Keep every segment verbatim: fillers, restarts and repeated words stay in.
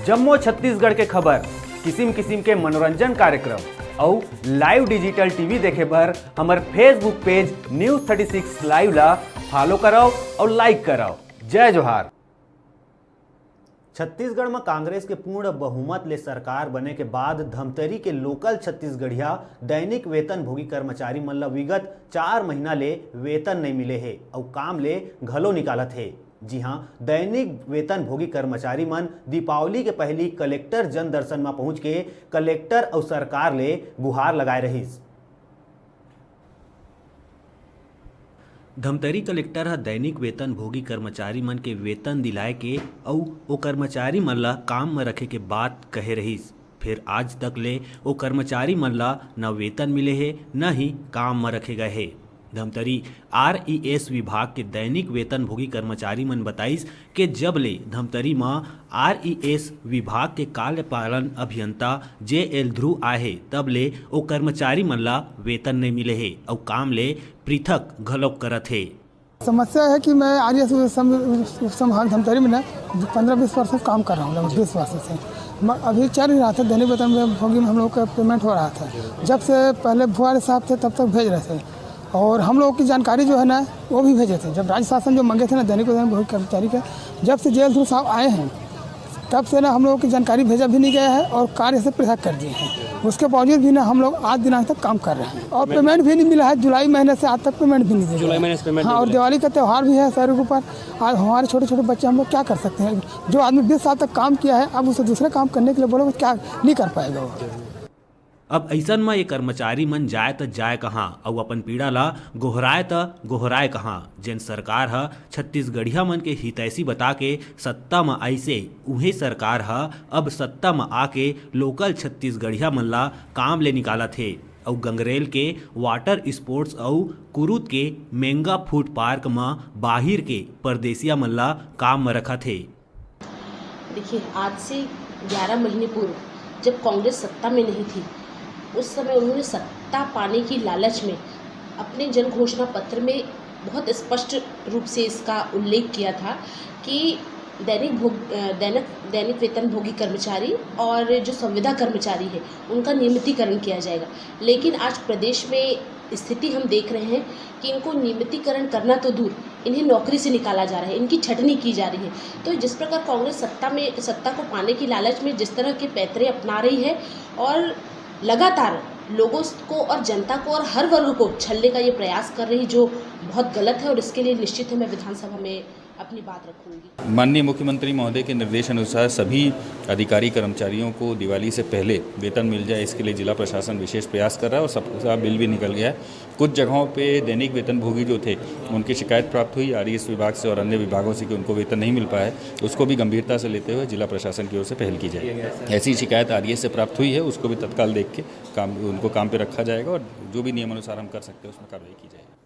जम्मो छत्तीसगढ़ के खबर, किसिम किसिम के मनोरंजन कार्यक्रम अउ live digital T V देखे बर हमर Facebook page News thirty six Live ला follow करव अउ like करव। जय जोहार। छत्तीसगढ़ म कांग्रेस के पूर्ण बहुमत ले सरकार बने के बाद धमतरी के local छत्तीसगढ़िया दैनिक वेतन भोगी कर्मचारी मन ल विगत चार महीना ले वेतन नइ मिले हे अउ काम ले घलो निकालत हे। जी हां, दैनिक वेतन भोगी कर्मचारी मन दीपावली के पहिली कलेक्टर जन दर्शन म पहुंच के कलेक्टर अउ सरकार ले गुहार लगाए रहिस। धमतरी कलेक्टर ह दैनिक वेतन भोगी कर्मचारी मन के वेतन दिलाए के अउ ओ कर्मचारी मन ल काम म रखे के बात कहे रहिस। फेर आज तक ले ओ कर्मचारी मन ल न वेतन मिले हे, न ही काम म रखे गए हे। धमतरी R E S विभाग के दैनिक वेतन भोगी कर्मचारी मन बताइस के जब ले धमतरी म R E S विभाग के कार्यपालन अभियंता J L ध्रुव आए हे, तब ले ओ कर्मचारी मन ला वेतन नइ मिले हे अउ काम ले पृथक घलोक करत हे। समस्या है कि मैं आर ई एस सम-, संभाग धमतरी में ना पंद्रह बीस वर्ष से काम कर रहा हूँ, लगभग बीस वर्ष से। म-, अभी चल ही रहा था, दैनिक वेतन भोगी में हम लोग का पेमेंट हो रहा था। जब से पहले भुआर साहब थे, तब तक भेज रहे थे। और हम लोगों की जानकारी जो है ना, वो भी भेजे थे। जब राज्य शासन जो मांगे थे ना दैनिक वेतन भोगी कर्मचारी के, जब से जे एल ध्रुव साहब आए हैं, तब से ना हम लोगों की जानकारी भेजा भी नहीं गया है और कार्य से पृथक कर दिए हैं। उसके बावजूद भी ना हम लोग आज दिनांक तक काम कर रहे हैं और पेमेंट भी नहीं मिला है। जुलाई महीने से आज तक पेमेंट भी नहीं दिया गया जुलाई है। महीने से पेमेंट हाँ, नहीं और मिला। दिवाली का त्यौहार भी है सर के ऊपर। आज हमारे छोटे छोटे बच्चे, हम लोग क्या कर सकते हैं? जो आदमी बीस साल तक काम किया है, अब उसे दूसरे काम करने के लिए बोलो, क्या नहीं कर पाएगा वो? अब अइसन म ये कर्मचारी मन जाए त जाए कहाँ अउ अपन पीड़ा ला गोहराए त गोहराए कहाँ, जेन सरकार ह छत्तीसगढ़िया मन के हितैषी बता के सत्ता म आइसे, उहें सरकार ह अब सत्ता म आके local छत्तीसगढ़िया मन ला काम ले निकालत हे अउ गंगरेल के वाटर स्पोर्ट्स अउ कुरुद के मेंगा फूड पार्क म बाहिर के परदेसिया मन ला काम म रखत हे। देखिए, आज से ग्यारह महीने पूर्व जब कांग्रेस सत्ता में नहीं थी, उस समय उन्होंने सत्ता पाने की लालच में अपने जन घोषणा पत्र में बहुत स्पष्ट रूप से इसका उल्लेख किया था कि दैनिक भोग-, अ, दैनिक, दैनिक वेतन भोगी कर्मचारी और जो संविदा कर्मचारी है, उनका नियमितीकरण किया जाएगा। लेकिन आज प्रदेश में स्थिति हम देख रहे हैं कि इनको नियमितीकरण करना तो दूर, इन्हें नौकरी से निकाला जा रहा है, इनकी छटनी की जा रही है। तो जिस प्रकार कांग्रेस सत्ता में, सत्ता को पाने की लालच में जिस तरह के पैतरे अपना रही है और लगातार लोगों को और जनता को और हर वर्ग को छलने का ये प्रयास कर रही, जो बहुत गलत है और इसके लिए निश्चित ही मैं विधानसभा में अपनी बात रखूंगी। माननीय मुख्यमंत्री महोदय के निर्देश अनुसार सभी अधिकारी कर्मचारियों को दिवाली से पहले वेतन मिल जाए, इसके लिए जिला प्रशासन विशेष प्रयास कर रहा है और सबका बिल भी निकल गया है। कुछ जगहों पे दैनिक वेतनभोगी जो थे, उनकी शिकायत प्राप्त हुई आर ई एस विभाग से और अन्य विभागों से कि उनको वेतन नहीं मिल पाया है, उसको भी गंभीरता से लेते हुए जिला प्रशासन की ओर से पहल की जाए। ऐसी शिकायत आर ई एस से प्राप्त हुई है, उसको भी तत्काल देख के काम, उनको काम पे रखा जाएगा और जो भी नियमानुसार हम कर सकते हैं, उसमें कार्रवाई की जाएगी।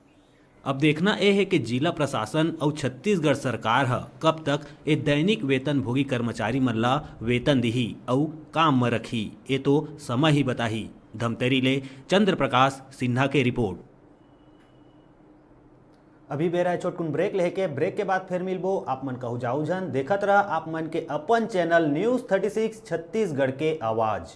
अब देखना ए हे कि जिला प्रशासन अउ छत्तीसगढ़ सरकार ह कब तक ए दैनिक वेतनभोगी कर्मचारी मन ला वेतन दिही अउ काम म रखही, ए तो समय ही बताही। धमतरी ले चंद्र प्रकाश सिन्हा के रिपोर्ट। अभी बेरा हे छोटकुन ब्रेक लेके, ब्रेक के बाद फेर मिलबो। आप मन कहू जाऊ झन, देखत रहा आप मन के अपन channel news thirty six Chhattisgarh के आवाज़।